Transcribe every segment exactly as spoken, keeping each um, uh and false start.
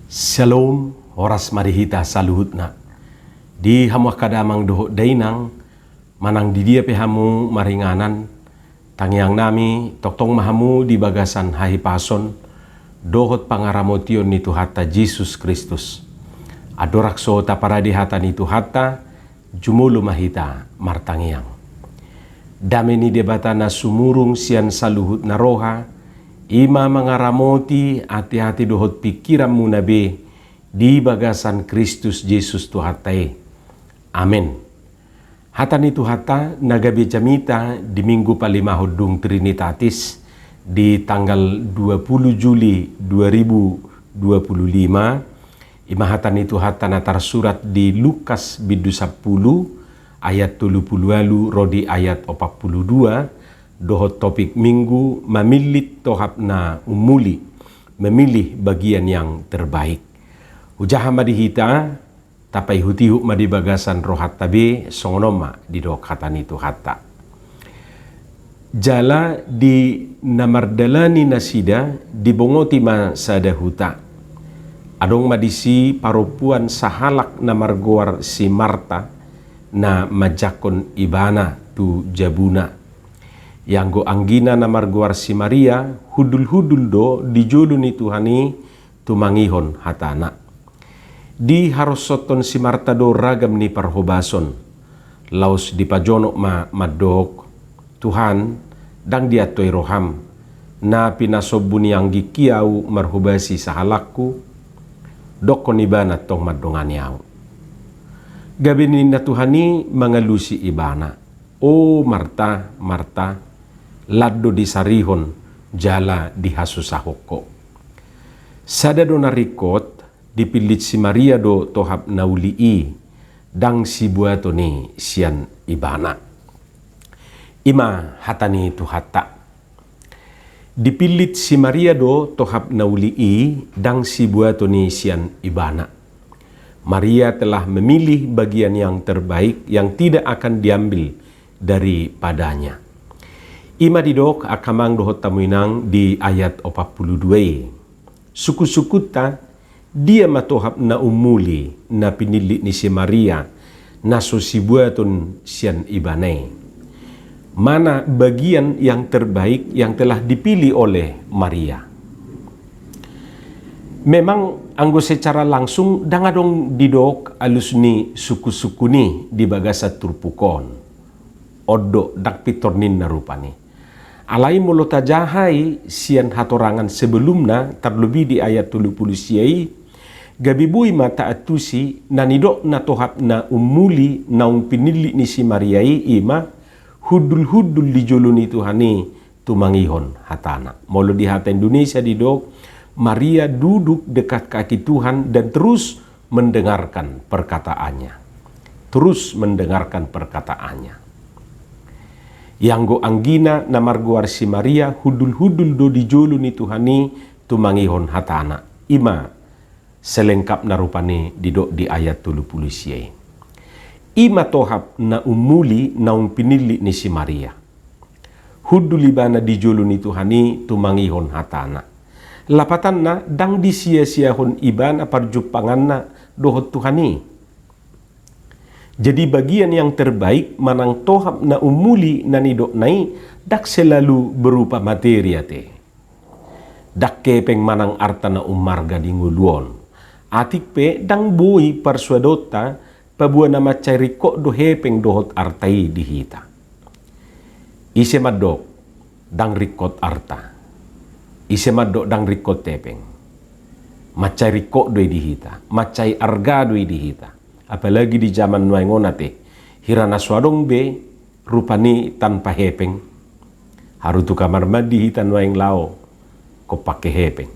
Syalom, horas ma di hita saluhutna. Di hamu angka damang dohot dainang, manang di dia pe hamu maringanan, tangiangnami tongtong ma hamu di bagasan hahipason dohot pangaramotion ni Tuhanta Jesus Kristus. Andorang so taparade hata ni Tuhanta, jumolo ma hita martangiang. Dame ni Debata na sumurung sian saluhut na roha, i ma mangaramoti ateate dohot pingkiranmuna be di bagasan Kristus Jesus Tuhanta i. Amen. Hata ni Tuhanta na gabe jamita di Minggu palimahon dung Trinitatis di tanggal dua puluh Juli dua ribu dua puluh lima, i ma hata ni Tuhanta na tarsurat di Lukas bindu sampulu ayat tolu pulu ualu ro di ayat opat pulu dua, dohot topik Minggu: Mamillit tohap na ummuli, memilih bagian yang terbaik. Hujaha ma di hita, tapaihutihut ma di bagasan rohanta be, songon on ma didok hata ni Tuhanta. Jala di na mardalani nasida dibongoti ma sada huta. Adong ma disi parompuan sahalak na margoar si Marta, na manjangkon ibana tu jabuna. Ianggo anggina na margoar si Maria, hundulhundul do di jolo ni Tuhan i tumangihon hatana. Diharoshothon si Marta do ragam ni parhobason, laos dipajonok ma mandok: Tuhan, ndang diantoi roham, na pinasombu ni anggingki ahu marhobasi sahalakku? Dokkon ibana tong mandongani ahu. Gabe ninna Tuhan i mangalusi ibana: O Marta, Marta, lan do disarihon jala dihasusahon ho. Sada do na ringkot, dipillit si Maria do tohap na uli i, ndang sibuaton i sian ibana. I ma hata ni Tuhanta. Dipillit si Maria do tohap na uli i, ndang sibuaton i sian ibana. Maria telah memilih bagian yang terbaik yang tidak akan diambil daripadanya. I ma didok angka amang dohot hamu inang di ayat opat pulu dua i. Sungkunsungkunta, dia ma tohap na ummuli na pinillit ni si Maria, na so sibuaton sian ibana i? Mana bagian yang terbaik yang telah dipilih oleh Maria? Memang anggo secara langsung ndang adong didok alus ni sungkunsungkun i di bagasan turpuk on. On do, ndang pintor ninna rupani. Alai molo tajaha i sian hatorangan sebelumna, tarlobi di ayat tolu pulu sia i, gabe boi ma taantusi na nidokna tohap na ummuli naung pinillit ni si Maria i, i ma hundulhundul di jolo ni Tuhan i tumangihon hatana. Molo di hata Indonesia didok, Maria duduk dekat kaki Tuhan dan terus mendengarkan perkataannya. Terus mendengarkan perkataannya. Ianggo anggina na margoar si Maria, hundulhundul do di jolo ni Tuhan i tumangihon hatana. I ma selengkapna rupani didok di ayat tolu pulu sia i. I ma tohap na ummuli naung pinillit ni si Maria. Hundul ibana di jolo ni Tuhan i tumangihon hatana. Lapatanna, ndang disiasiahon ibana parjumpanganna dohot Tuhan i. Jadi bagian yang terbaik manang tohap na ummuli na nidokna i ndang selalu berupa materi ate. Ndang hepeng manang arta na ummarga di ngolu on. Atik pe ndang boi parsuadonta paboa na mansai ringkot do hepeng dohot arta i di hita. Ise mandok ndang ringkot arta? Ise mandok ndang ringkot hepeng? Mansai ringkot do i di hita, mansai arga do i di hita. Apalagi di jaman nuaeng on ate, hira na so adong be rupani tanpa hepeng. Haru tu kamar mandi hita nuaeng laho, ko pake hepeng.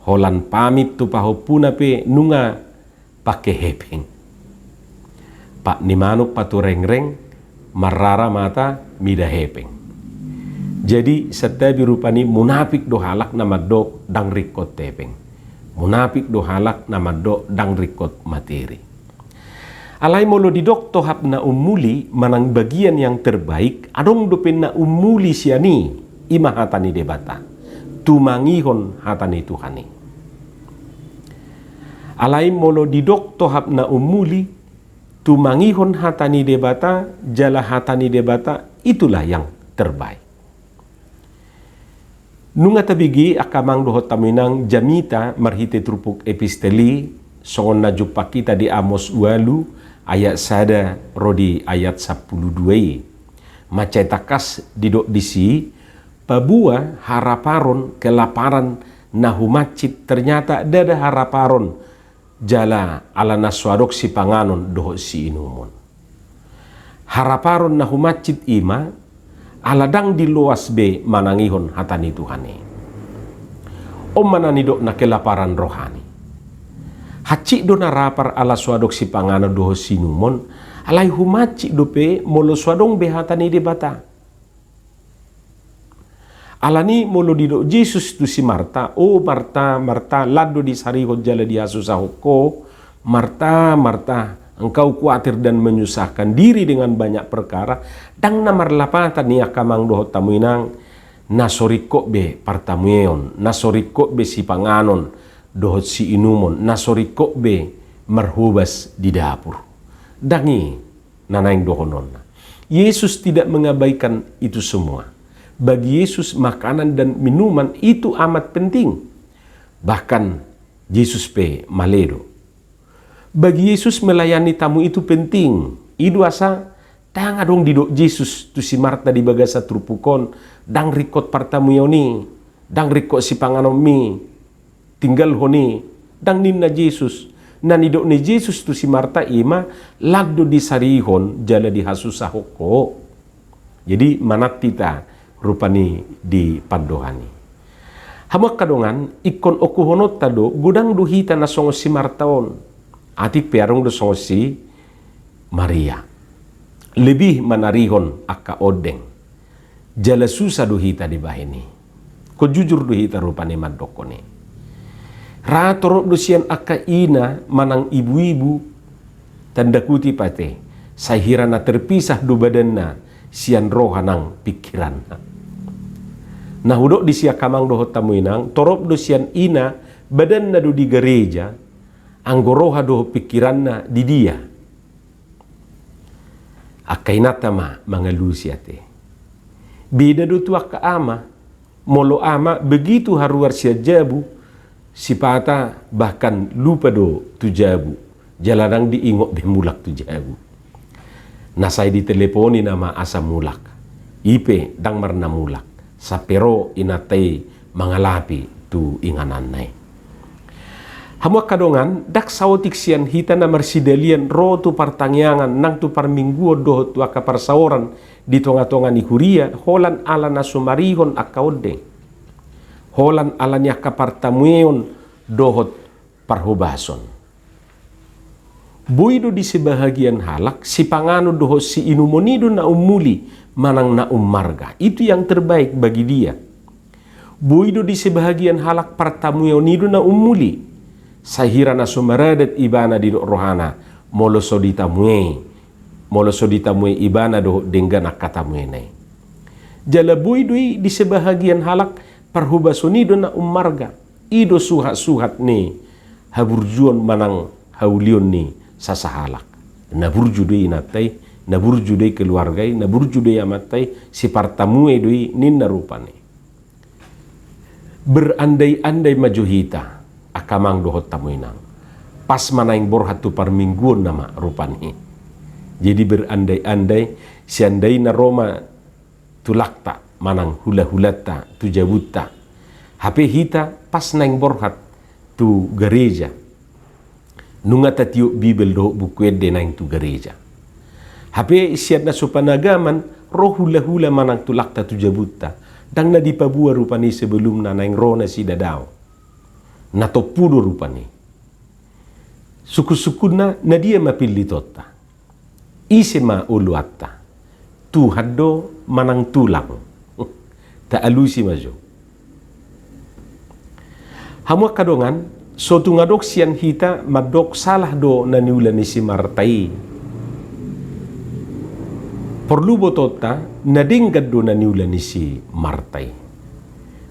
Holan pamit tu pahompuna pe nunga pake hepeng. Pat ni manuk paturengreng, marrara mata mida hepeng. Jadi santabi rupani munapik do halak na mandok ndang ringkot hepeng. Munapik do halak na mandok ndang ringkot materi. Alai molo didok tohap na ummuli manang bagian yang terbaik, adong dope na ummuli sian i, i ma hata ni Debata. Tumangihon hata ni Tuhan i. Alai molo didok tohap na ummuli, tumangihon hata ni Debata, jala hata ni Debata itulah yang terbaik. Nunga tabege angka amang dohot hamu inang jamita marhite turpuk epistel i, songon na jumpang hita di Amos ualu ayat sada ro di ayat sampulu dua i. Mansai tangkas didok disi, paboa haraparon kelaparan na humansit ternyata ndada haraparon jala ala na so adong sipanganon dohot siinumon. Haraparon na humansit i ma, ala ndang diloas be manangihon hata ni Tuhan i. On ma na nidokna kelaparan rohani. Hansit do na rapar ala so adong sipanganon dohot siinumon, alai humansit dope molo so adong be hata ni Debata. Alani molo didok Jesus tu si Marta, "O Marta, Marta, lan do disarihon jala dihasusahon ho, Marta, Marta, engkau kuatir dan menyusahkan diri dengan banyak perkara," ndang na marlapatan i angka amang dohot hamu inang, na so ringkot be partamueon, na so ringkot be sipanganon dohot siinumon, na so ringkot be marhobas di dapur. Ndang i na naeng dohononna. Yesus tidak mengabaikan itu semua. Bagi Yesus, makanan dan minuman itu amat penting. Bahkan Jesus pe male do. Bagi Yesus, melayani tamu itu penting. I do asa ndang adong didok Jesus tu si Marta di bagasan turpuk on, "Ndang ringkot partamueon i, ndang ringkot sipanganonmi, tinggalhon i." Ndang ninna Jesus. Na nidok ni Jesus tu si Marta i ma, "Lan do disarihon jala dihasusahon ho." Jadi manat hita rupani di pandohan i. Hamu angka dongan, ingkon okuhononta do, godang do hita na songon si Marta on. Atik pe adong do songon si Maria. Lebih manarihon angka ondeng. Jala susa do hita dibahen i. Ingkon jujur do hita rupani mandokkon i. Ra torop do sian angka ina manang ibu-ibu, tanda kutip ate, sai hira na terpisah do badanna sian roha nang pikiranna. Na hudok disi angka amang dohot hamu inang, torop do sian ina badanna do di gareja, anggo roha dohot pikiranna di dia. Angka inanta ma mangalusi ate. Beda do tu angka ama, molo ama begitu haruar sian jabu, sipata bahkan lupa do tu jabu, jala ndang diingot be mulak tu jabu. Na sai diteleponi nama asa mulak. I pe ndang marna mulak. Sampe ro inanta i mangalapi tu ingananna i. Hamu angka dongan, ndang saotik sian hita na marsidalian ro tu partangiangan nang tu parmingguon dohot tu angka parsaoran di tonga-tonga ni huria, holan ala na sumarihon angka ondeng. Holan ala ni angka partamueon dohot parhobason. Boi do di sebahagian halak, sipanganon dohot siinumon i do na ummuli, manang na ummarga. Itu yang terbaik bagi dia. Boi do di sebahagian halak partamueon i do na ummuli. Sai hira na so maradat ibana didok rohana, molo so ditamuei. Molo so ditamuei ibana dohot denggan angka tamuena i. Jala boi do i di sebahagian halak parhobason i do na ummarga. I do suhat-suhat ni haburjuon manang haulion ni sasahalak. Na burju do i inanta i, na burju do i keluarga i, na burju do i amanta i, sipartamue do i ninna rupani. Berandai-andai ma jo hita, angka amang dohot hamu inang. Pas ma naeng borhat tu parmingguon nama rupani. Jadi berandai-andai, seandaina ro ma tulangta manang hulahulanta tu jabunta. Hape hita pas naeng borhat tu gareja. Nunga tatiop Bibel dohot Buku Ende naeng tu gareja. Hape sian na so panagaman ro hulahula manang tulangta tu jabunta. Ndang na dipaboa rupani sebelumna naeng ro nasida dao. Na tompu do rupani. Sungkun-sungkunna na dia ma pillitonta. Ise ma oloanta? Tuhan do manang tulang? Taalusi ma jo. Hamu angka dongan, so tung adong sian hita mandok salah do na niula ni si Marta i. Porlu botoonta, na denggan do na niula ni si Marta i.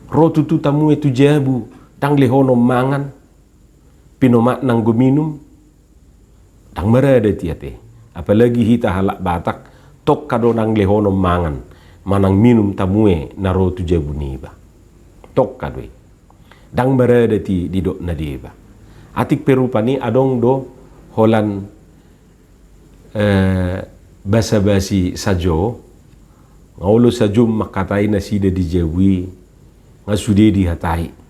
Ro tutu tamue tu jabu, ndang lehonon mangan. Pinomat nanggo minum, ndang marada i ate. Apalagi hita halak Batak, tongka do nang lehonon mangan manang minum tamue na ro tu jabu niba. Tongka do i. Ndang marada i didok na deba. Atik pe rupani adong do holan eh, basa-basi sajo, nga olo sajo mangkatai nasida di jabu i, nga sude dihatai.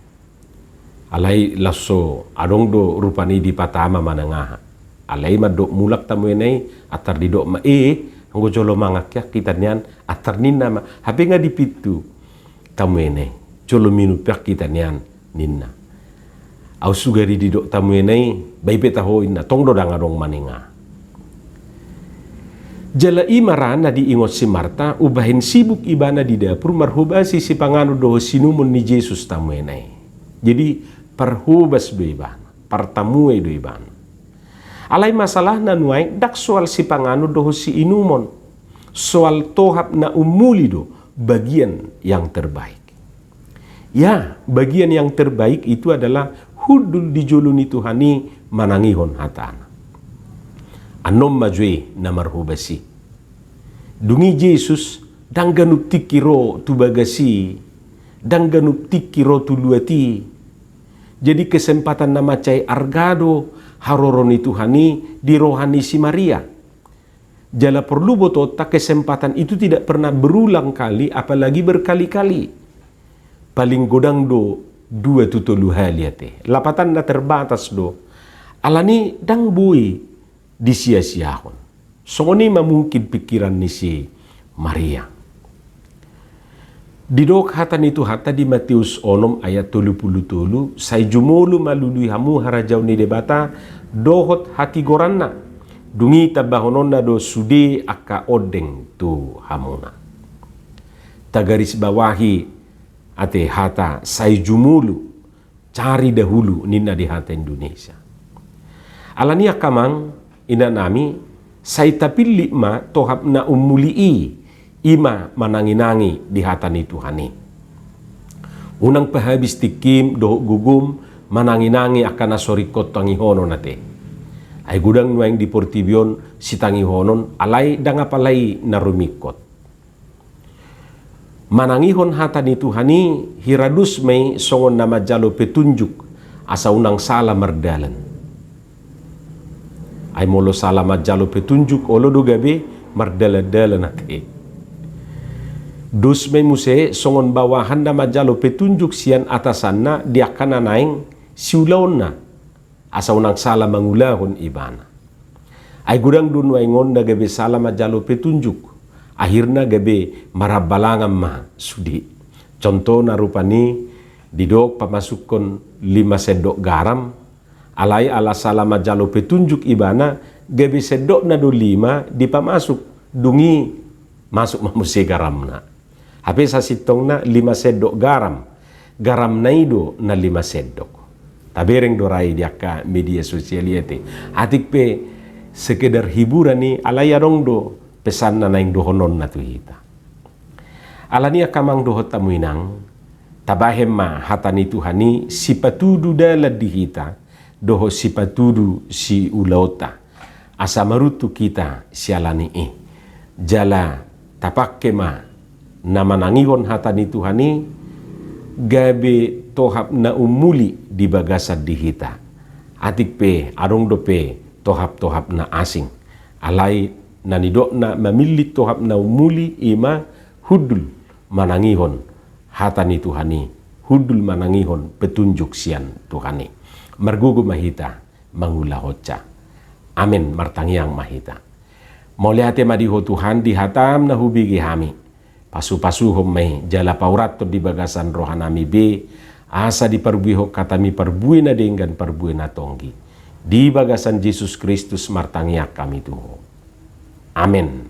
Alai laos so adong do rupani dipatama manang aha. Alai mandok mulak tamuena i, antar didok ma, eh, anggo jolo mangan hian hita nian, antar ninna ma, hape nga di pintu tamuena i, jolo minum hian hita nian, ninna. Aut sugari didok tamuena i, ba i pe taho, inna, tong do ndang adong manang aha. Jala i ma ra na diingot si Marta, umbahen sibuk ibana di dapur marhobasi sipanganon dohot siinumon ni Jesus tamuena i. Jadi, parhobas do ibana, partamue do ibana. Alai masalahna nuaeng ndang soal sipanganon dohot siinumon. Soal tohap na umuli do, bagian yang terbaik. Ya, bagian yang terbaik itu adalah hundul di jolo ni Tuhan i manangihon hatana. Annon ma jo i na marhobas i. Dung i Jesus, ndang ganup tingki ro tu bagas i, ndang ganup tingki ro tu luat i. Jadi kesempatan na mansai arga do haroro ni Tuhan i di roha ni si Maria. Jala porlu botoonta, kesempatan itu tidak pernah berulang kali, apalagi berkali-kali. Paling godang do dua tu tolu hali ate. Lapatanna terbatas do. Alani ndang boi disia-siahon. Songon i ma mungkin pikiran ni si Maria. Didok hata ni Tuhanta di Mateus onom ayat tolu pulu tolu, sai jumolo ma lului hamu harajaon ni Debata dohot hatigoranna, dung i tambahononna do sude angka ondeng tu hamuna. Tagaris bawahi ate hata sai jumolo, cari dahulu ninna di hata Indonesia. Alani angka amang, inanami, sai tapillit ma tohap na umuli i, i ma manangi-nangi di hata ni Tuhan i. Unang pahabis tingkim dohot gogom manangi-nangi angka na so ringkot tangihonon ate. Ai godang nuaeng di portibi on sitangihonon, alai ndang apala i na rumingkot. Manangihon hata ni Tuhan i hira dos ma i songon na manjalo petunjuk, asa unang sala mardalan. Ai molo sala manjalo petunjuk, olo do gabe mardalan-dalan ate. Dos ma i muse songon bawahan na manjalo petunjuk sian atasanna di angka na naeng siulaonna, asa unang sala mangulahon ibana. Ai godang do nuaeng on na gabe sala manjalo petunjuk, akhirna gabe marambalangan ma sude. Contohna rupani didok pamasukkon lima sendok garam, alai ala sala manjalo petunjuk ibana, gabe sendokna do lima dipamasuk, dung i masuk ma muse garamna. Hape sasintongna lima sendok garam, garamna i do na lima sendok. Tabereng do ra i di angka media sosial i ate. Atik pe sekedar hiburan i, alai adong do pesan na naeng dohononna tu hita. Alani angka amang dohot hamu inang, tabahen ma hata ni Tuhan i sipatudu dalan di hita, dohot sipatudu siulaonta, asa maruntung hita sialani i. Jala tapangke ma na manangihon hata ni Tuhan i gabe tohap na umuli di bagasan di hita. Atik pe adong dope tohap-tohap na asing. Alai na nidokna mamillit tohap na umuli i ma hundul manangihon hata ni Tuhan i, hundul manangihon petunjuk sian Tuhan i. Margogo ma hita mangulahonsa. Amen. Martangiang ma hita. Mauliate ma di Ho Tuhan di hatam na hubege hami. Pasu-pasuhon ma i jala paurathon di bagasan rohanami be, asa diparbuehon hatami parbue na denggan, parbue na tonggi. Di bagasan Jesus Kristus martangiang hami tu Ho. Amen.